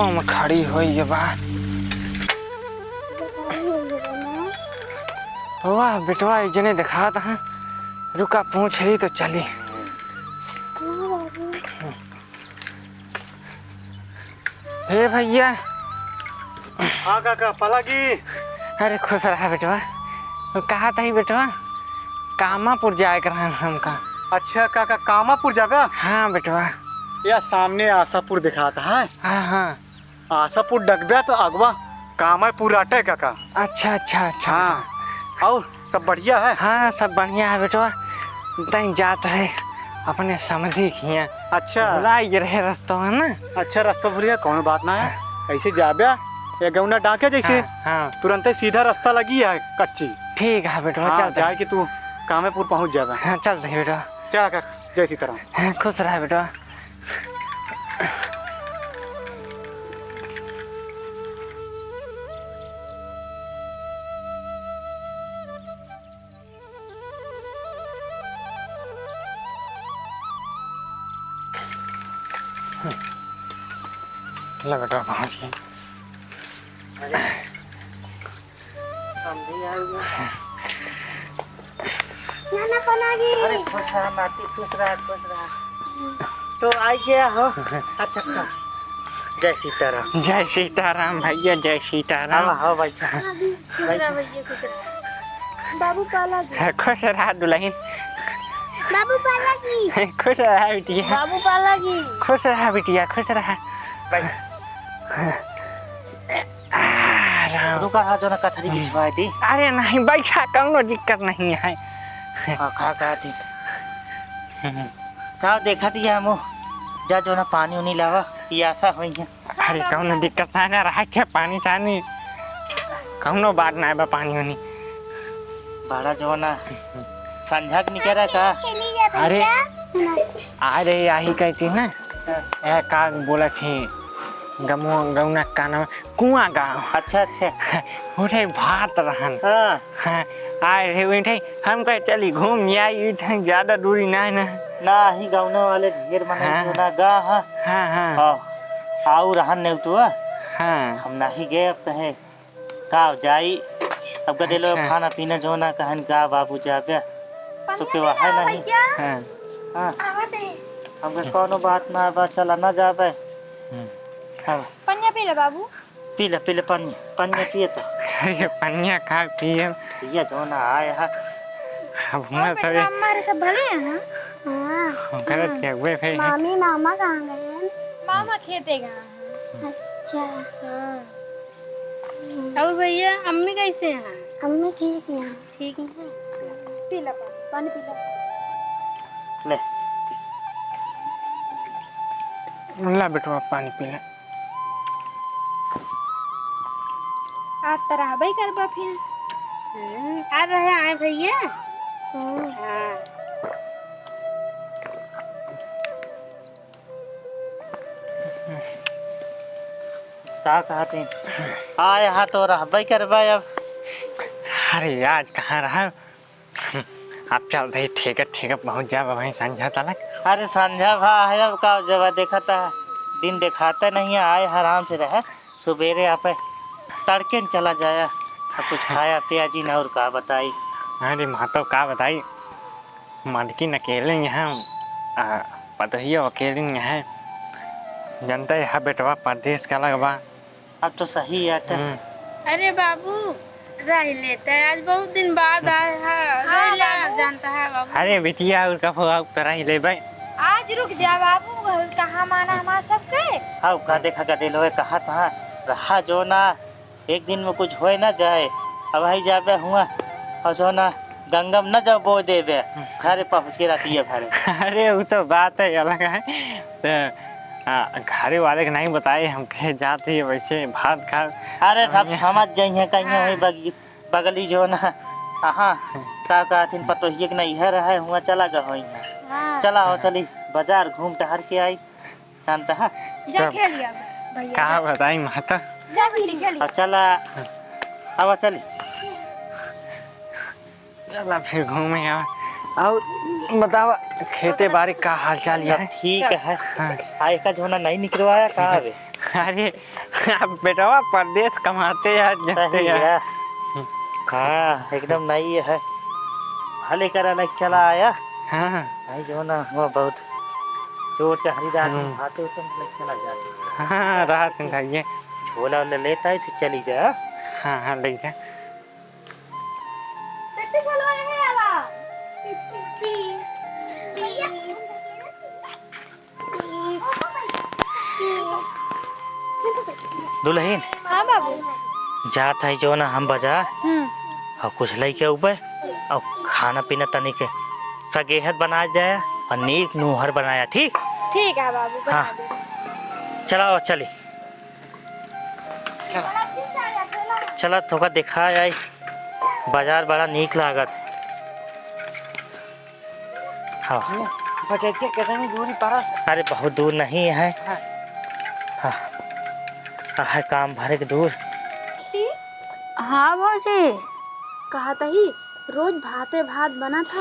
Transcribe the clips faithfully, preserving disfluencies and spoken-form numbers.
हम खड़ी होई ये बा। वाह बेटवा, एक जने देखात हैं, रुका पूछ ली तो चली। हे भैया। हाँ काका, पालागी। अरे खुश रहा बेटवा। कहा था ही बेटवा, कामापुर जाए के रहन हमका। अच्छा काका, कामापुर जाबे? हाँ बेटवा। या सामने आशापुर देखात है। हाँ, हाँ। आशापुर डगबे तो अगवा कामापुर आटे काका। अच्छा, अच्छा, अच्छा। हाँ। और सब बढ़िया है? हाँ, सब बढ़िया है बेटवा। तई जात रहे अपने समधी के हियाँ। अच्छा। भुला गए रहे रस्तो है ना। अच्छा, रस्तो भुलिया, कौनो बात ना है। हाँ। ऐसे जाबे, ये गौना डाके जैसे हाँ, हाँ। तुरंते सीधा रास्ता लगी है कच्ची। ठीक है बेटवा, हाँ, चलते जाए हैं। कि तू कामापुर पहुँच जाबे। हाँ, चलते हैं बेटवा। चला काका, जय सीताराम। हाँ, खुश रहा बेटवा। ले बेटा, पहुँच गए। अरे, हम भी आ गए। नाना पलागी। अरे, खुश रहा नाती, खुश रहा, खुश रहा। तो आ गया हो। अच्छा, अच्छा। जय सीताराम। जय सीताराम भैया, जय सीताराम। हाँ, हाँ भाई साहब। हाँ, खुश रहा भैया, खुश रहा। बाबू पालागी। हाँ, खुश रहा दुल्हन। बाबू पालागी। खुश रहा बिटिया। बाबू पालागी। खुश रहा बिटिया, खुश रहा। भाई। आ, राम। रुका, हाँ, जो ना कथरी बिछवा दी। अरे नहीं, बैठा, कौनो दिक्कत नहीं है। हाँ, खा, खा दी। हम्म। का देखा दिया हमो? जा जो ना पानी उनी लावा, पियासा होई है। अरे कौनो दिक्कत ना, ना रहा क्या पानी चानी? कौनो बात ना बा पानी उनी। बड़ा जो ना संझा के निकरा का? अरे अरे, यही कहती ना। हाँ। ए, का बोला छी, गमो-, गौना का नाम, कुआं गाँव। अच्छा, अच्छा। उठे भात रहन। हाँ। हाँ, आए रहे उठे, हम कहे, "चली घूम आई, इठे ज्यादा दूरी ना है ना।" ना, ही गौना वाले ढेर मने हाँ। जो ना गा, हाँ। हाँ, हाँ। हाँ। आऊ रहन ने तो, हाँ। हम नाही गए अब कहे। का जाई, अब गदे लोग अच्छा। खाना पीना जो ना कहन का बाबू जाबे, तो के वहाँ नहीं। हाँ। हाँ। आवत है। हमके कौनो बात ना बा, चला ना जाबे। हम्म। हाँ। पनिया पी ले बाबू। पी ले, पी ले पनिया, पनिया पिए तो। अरे पनिया का पिए? पिए जो ना आए है। अब और हुआ तो बेटा, ये अम्मा रे सब भले हैं ना? हाँ। हम गलत हाँ। क्या हुए फिर? मामी, मामा कहाँ गए हैं? मामा खेते गए हैं। अच्छा। हाँ। और भैया, अम्मी कैसे हैं? अम्मी ठीक हैं। ठीक हैं? पी ला पानी, पानी पी ला। ले। ला बेटवा, पानी पी ले। आज तो रहबे करबा फिर। हम्म, आ रहे आए भैया। हम्म। हाँ। का कहत हई? आ, यहाँ तो रहबे करबे अब। अरे, आज कहाँ रहा? अब चल भाई, ठेके, ठेके पहुँच जाब भाई संझा तलक। अरे, संझा भा है, अब का जब देखत है, दिन देखाते नहीं है, आए आराम से रहे, सुबेरे आपे तड़के न चला जाया, अब कुछ खाया पिया जी न, और का बताई। अरे, माँ तो का बताई, मालकिन अकेले यहाँ, आ, पतोहियो अकेले यहाँ। जनता है बेटवा परदेस का लगबा। अब तो सही है तो। हम्म। अरे बाबू, रह लेते हैं, आज बहुत दिन बाद आए हैं, हाँ, रह ले, बाबू। जानता है बाबू। अरे बिटिया, और कब हो, अब तो रह लेबे। आज रुक जा बाबू, कहाँ माना हमार सबके? हाँ, का देखा का दिल होए, कहा तहाँ रहा जो ना। एक दिन में कुछ होए ना जाए, अब भाई जाबे हुआ और जो ना गंगा में न जाओ बो देबे, घरे पहुँच के रहती है घरे। अरे, वो तो बात है, अलग है। तो, आ, घरे वाले के नहीं बताए, हम कहे जाते हैं वैसे भात खा। अरे, सब हम समझ जाइए, कहीं हाँ। वही बगी-, बगली जो ना, हाँ, का कहथिन पतोहिए के नैहर है, हुआ चला गए होई है। हाँ। चला हो, चली बाजार घूम टहर के आई। शांत है? जा तब खेल लिया भैया, का जा। बताई माता? जा बिल्ली खेल लिया। अब चला, अब चली। चला फिर घूमे आवा। और बतावा, खेते बाड़ी का हाल चाल सब है? ठीक चल। है। हाँ। आ, एका झोना नहीं निकलवाया का हम्म। आवे? अरे, अब बेटवा परदेस कमाते यार, जाते सही यार। है। हाँ, एकदम नहीं है। भले करा नहीं चला आया। हाँ। भाई जो ना, वो बहुत चोर चहरी रात में हम्म। खाते होते हैं, नहीं चला जाते। हाँ, रात में खाइए। झोला वोला लेता है, फिर चली जा। हाँ, हाँ, ले जा। दुलहिन, हाँ बाबू। जात है जो ना हम बाजार, हम्म। और कुछ लइके उबे, और खाना पीना तनी के सगेहत बना जाया, और नीक नूहर बनाया, ठीक? ठीक है बाबू, बना हाँ। दे। चला, चली। चला। चला, तोका देखा जाई। बाजार बड़ा नीक लागत। हाँ। बजरिया कितनी दूरी पड़ा? अरे, बहुत दूर नहीं है। हाँ। हाँ। हाँ, है काम भरे के दूर। हाँ भौजी, कहत ही रोज भाते भात बनत ह,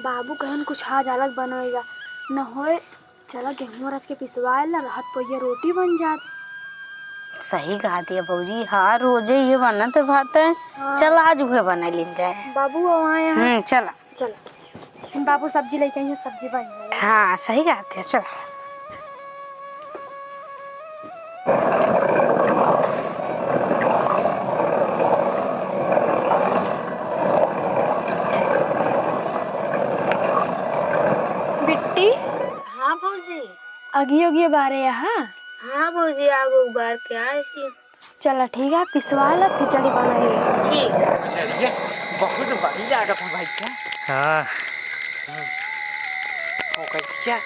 बाबू कहन कुछ आज अलग बनवेगा, न होए चला गेहूं रच के पिसवाए ला, रहत पोइया रोटी बन जात। सही कहा दिया भौजी, हाँ, रोजे ये बनत भात है। हाँ। चल, आज उहे बना लीन जाए। बाबू, वहाँ यहाँ। हम्म, चला। चला। बाबू सब्जी लेके आई है, सब्जी बन जाए। हाँ, सही कहा दिया, चला। बिट्टी। हाँ भौजी। अगियो गियो बारे यहाँ? हाँ भौजी, आगो उबार के आए थी। चला ठीक है, पिसवा ला, खिचड़ी बनाई। ठीक। बजरिया बहुत बड़ी लागत है भाई का। हाँ। हम्म। ओ कहिया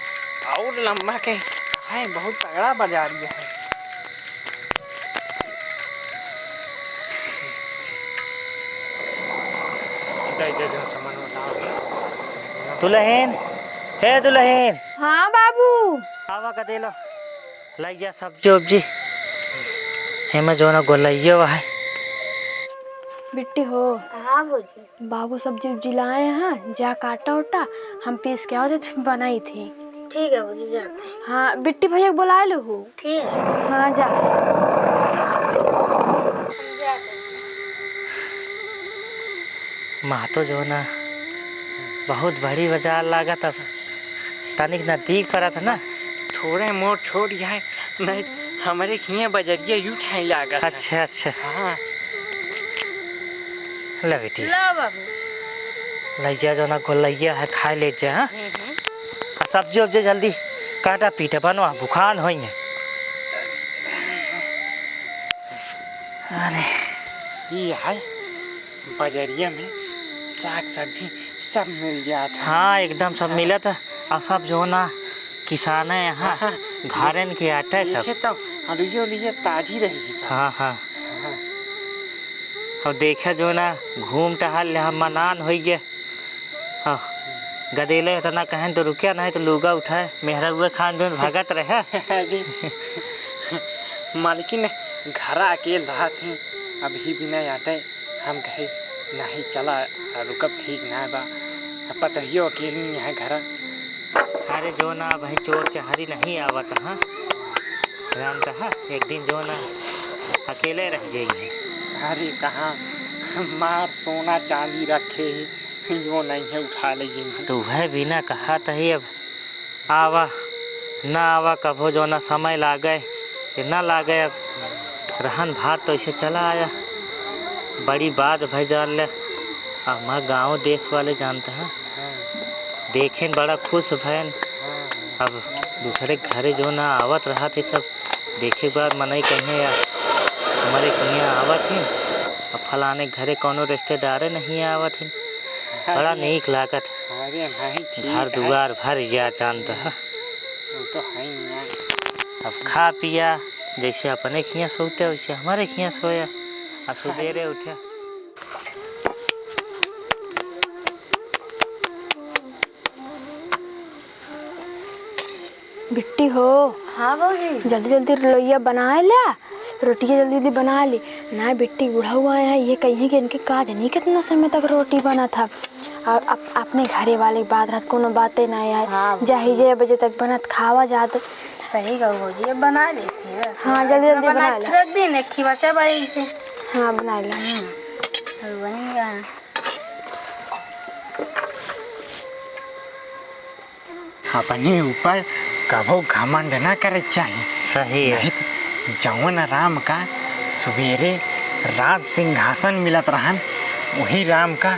और लंबा के है, बहुत तगड़ा बजारी है। दे, दे, जो सामान उठाओ। दुलहिन, हे दुलहिन। हाँ बाबू। आवा का दे लो। लाई जा सब्जी उब्जी। एमे जो ना गोलैया है। बिट्टी हो। हाँ भौजी। बाबू सब्जी उब्जी लाए हैं, जा काटा उटा, हम पीस के आओ, जो बनाई थी। ठीक है भौजी, जाते हैं। हाँ, बिट्टी भैया को बुला लो हो। ठीक है। हाँ, जा। हम जाते हैं। महतो जो ना बहुत बड़ी बाजार लागत अब। तनिक नजदीक पड़त है ना। थोड़े मोर छोड़ यहाँ, नहीं हमरे हियाँ बजरिया यू ठाई लागत है। अच्छा, अच्छा। हाँ। ले बेटी। ला बाबू। लइजा जो ना गोलैया है, खाए ले जा, हाँ? हम्म, हम्म। आ सब्जी उब्जी जल्दी काटा पीटा बनवा, भुखान होइहैं। अरे। ई है बजरिया में साग सब्जी सब मिल जात है। हाँ, एकदम सब मिलत है। और सब जो ना किसान है यहाँ, हाँ, हाँ। घरन के आटे सब। देखे तो अलुइयो उलुइयो ताजी रही सब। हाँ, हाँ। हाँ। अब देखे जो ना घूम टहल ले हम मनान होई गे। हाँ, गदेले इतना कहें तो रुकिया, नहीं तो लुगा उठाए, मेहरा उए खान जोन भगत रहे। अरे, मालकिन घरा अकेल रहत ही, अभी बिना आटे हम कहे, "नहीं, चला, रुकब ठीक ना बा।" अब पतोहियो अकेली है घरा। अरे जो ना, भाई चोर चहारी नहीं आवत, हाँ? जानता है, एक दिन जो ना अकेले रह जाइए। अरे कहाँ, मार सोना चांदी रखे ही, यो नहीं है, उठा ले जी। तो वह बिना कहा तही अब आवा, ना आवा, कभो जो ना समय लागे, कि ना लागे, अब रहन भात तो ऐसे चला आया। बड़ी बात भाई जान ले, अब हमार गाँव देश वाले जानते हैं, हाँ। देखेन बड़ा खुश भयन। हाँ, हाँ। अब दूसरे घरे जो ना आवत रहा थे सब, देखे के बाद मनई कहिए यार, हमारे हियाँ आवत ही, अब फलाने घरे कौनो रिश्तेदारे नहीं आवत ही। बड़ा अरे, नीक लागत। अरे नहीं, ठीक घर है। दुआर भर गया, जानत है। वो तो है ही ना। अब खा पिया, जैसे अपने खिया सोते, वैसे हमारे खिया सोया। आ सुबेरे उठे। बिट्टी हो। हाँ भौजी। जल्दी जल्दी लोइया बनाए ल्या, रोटिया जल्दी जल्दी बना ली। ना बिट्टी, बुढ़ऊ आए हैं, ये कहिए कि इनके का जनी कितना समय तक रोटी बनत है। और अप-, अपने घरे वाले के बात रहत, कोनो बाते ना आए। हाँ भौजी। जाही जे बजे तक बनत, खावा जात। सही कहू भौजी, अब बना लेती है। हाँ, जल्दी, जल्दी बना बना ले। रख दी, एक ही बचा भाई इसे। हाँ, बना ले। हम्म, अब बन गया। अपने ऊपर कभो घमंड ना करे के चाही। सही है। नहीं तो जौन राम का सुबेरे राज सिंहासन मिलत रहन, वही राम का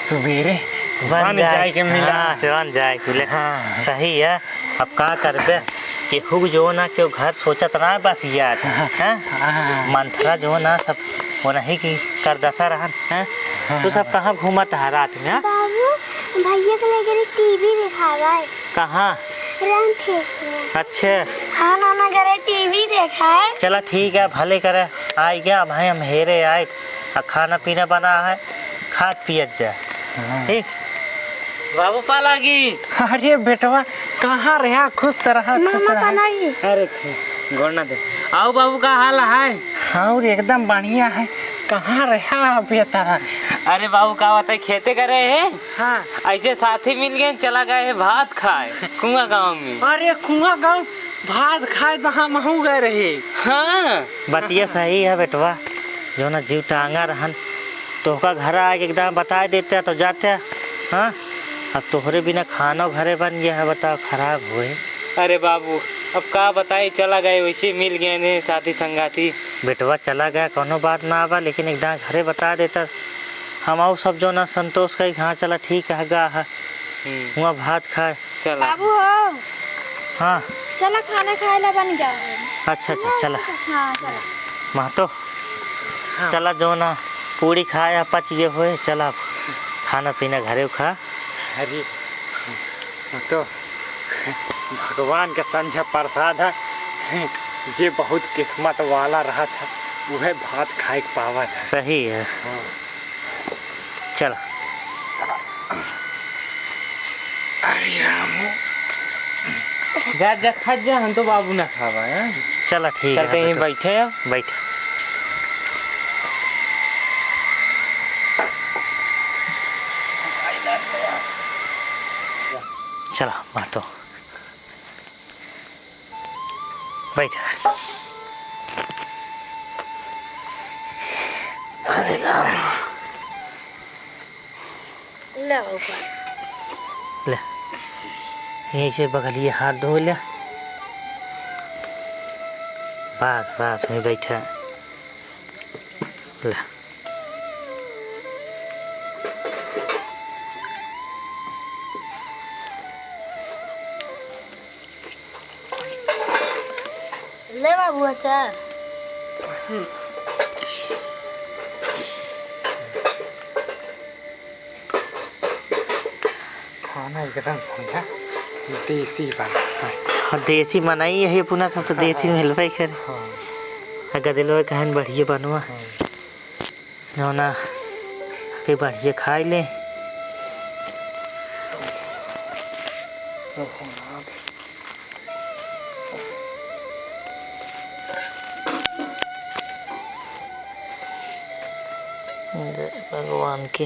सुबेरे वन वन जाए जाए के मिला। हाँ, वन जाए के मिले। हाँ। सही है। अब का करबे, केहू जो ना केहू घर सोचत ना बस यार, हाँ। हैं? हाँ। मंथरा जो ना सब वो नहीं की करदसा रहन, हैं? हाँ, तू सब हाँ। कहाँ घूमत है रात में, हाँ? बाबू, भैया के लेकर टीवी दिखावा है। कहाँ? राम खेत में। अच्छे। हाँ, नाना घरे टीवी देखा है। चला ठीक है, भले करे। आइ गया, अब हम हेरे आए, आ खाना पीना बना है, खात पियत जा। हाँ। ठीक? बाबू पालागी। अरे बेटवा, कहाँ रहा? खुश रहा, खुश मामा रहा। पालागी। अरे खे-, गोड़ ना दे। आओ बाबू, का हाल है? हाँ, और एकदम बढ़िया है। कहाँ रहा बेटा? अरे बाबू, का बताई, खेते करे है। हाँ। ऐसे साथी मिल गए, चला गए है भात खाए कुआं गाँव में। अरे कुआं गाँव भात खाए तो हमहू गए रहे। हाँ। बतिया सही है बेटवा, जो ना जीव टांगा रहन, तोहका घर आके एकदम बताए देते तो जाते। हाँ, अब तोहरे बिना खानो घरे बन गया है, बताओ, खराब होए। अरे बाबू, अब का बताई, चला गए, वैसे मिल गए ने साथी संगाती। बेटवा चला गया, कोनो बात ना बा, लेकिन एकदम घरे बता देता, हम आऊ सब जो ना संतोष कही, हाँ चला ठीक है, गा है, हम्म। हुआ भात खाए। चला। बाबू हो। हाँ। चला, खाना खाए ला बन गया है। अच्छा, अच्छा, चला। हाँ, चला। महतो, हाँ। चला, जो ना पूड़ी खाए, पच गए होए, चला, खाना पीना घरे खा। अरे, महतो, भगवान के संझा प्रसाद है, जे बहुत किस्मत वाला रहत है, उहे भात खाए के पावत है। सही है। हाँ। चला। अरे राम। जा, जा, खा जा, हम तो बाबू ना खावा, हैं? चला, ठीक चल है, कहीं बेटा। बैठे अब। बैठ। चला, महतो। बैठ। अरे राम। ले बाबू। ले। यहीं से बगलिए हाथ धो ले। बस, बस, वहीं बैठा। ले। ले बाबू, अचार। खाना एकदम समझा देसी बना है। हाँ, देसी बनाई है, अपना सब तो देसी हाँ। में हेलबे करे। हाँ। आ गदेलवा कहन बढ़िया बनवा। हाँ। जौना के बढ़िया खाई ले। ओहो नाथ। जय भगवान की,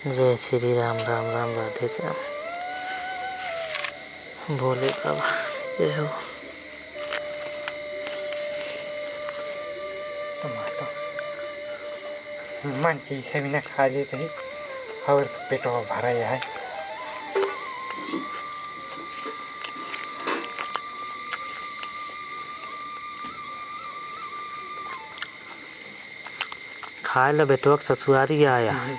जय श्री राम, राम राम, राधे श्याम, भोले बाबा, जय हो। तो माता, मन चीखे बिना खा लेते ही, और पेटवा भरा है। खाए ला बेटवा के ससुरारी आया। हम्म।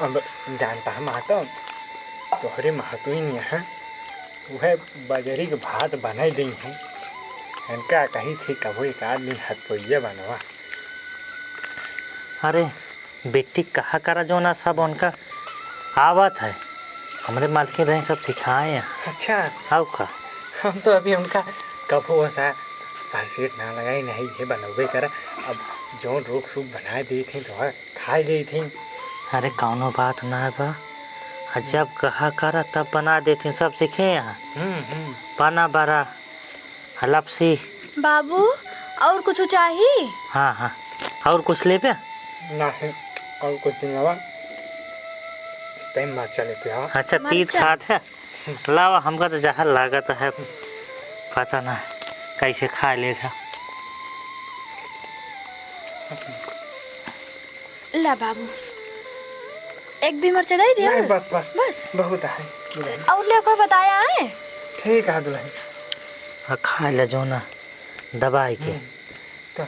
अब जानता है महतो, तोहरे महतुइन यहाँ उहे बजरी के भात बनाई देई है। इनका कही थी कबो एक आध दिन हथपोइया बनवा। अरे, बेटी कहा करा जो ना सब उनका आवत है। हमरे मालकिन रहे सब सिखाए हैं। अच्छा। आओ का? हम तो अभी उनका कबो ऐसा सासेट ना लगाई नहीं, ये बनवे करा। अब जौन रोक सूख बनाए देत ही तो खाए देत ही। अरे कौनो बात ना बा। आ जब कहा करा तब बना देत ही, सब सीखे हैं। हम्म, हम्म। पाना बरा, लपसी। बाबू, और कुछ चाही? हाँ, हाँ। और कुछ लेबे? नहीं, और कुछ नहीं लेबा। तैं मरचा लेते हो। अच्छा, तीत मरचा। खात है। लावा, हमका तो जहर लागत है। पता ना कैसे खाइ लेत ह। ला बाबू, एक दुइ मरचा दइ दिया। नहीं, बस, बस। बस? बहुत है। अउर लेव कोई बताया है? ठीक है दुलहिन। हाँ, खाइ ले जो ना दबाइ के। हम्म। तो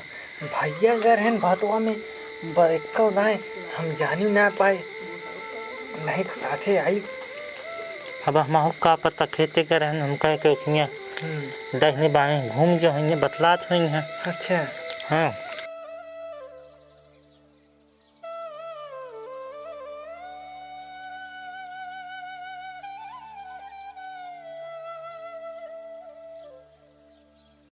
भइया गए हैं भातवा में, बरक्का दाएँ हम जानी ना पाए, नहीं तो साथे आई। अब हमहू का पता, खेते गए रहन, हम कहे के उखिया हम्म। दहिने बाएँ घूम जो होइहैं, बतलात होइहैं। अच्छा। हाँ।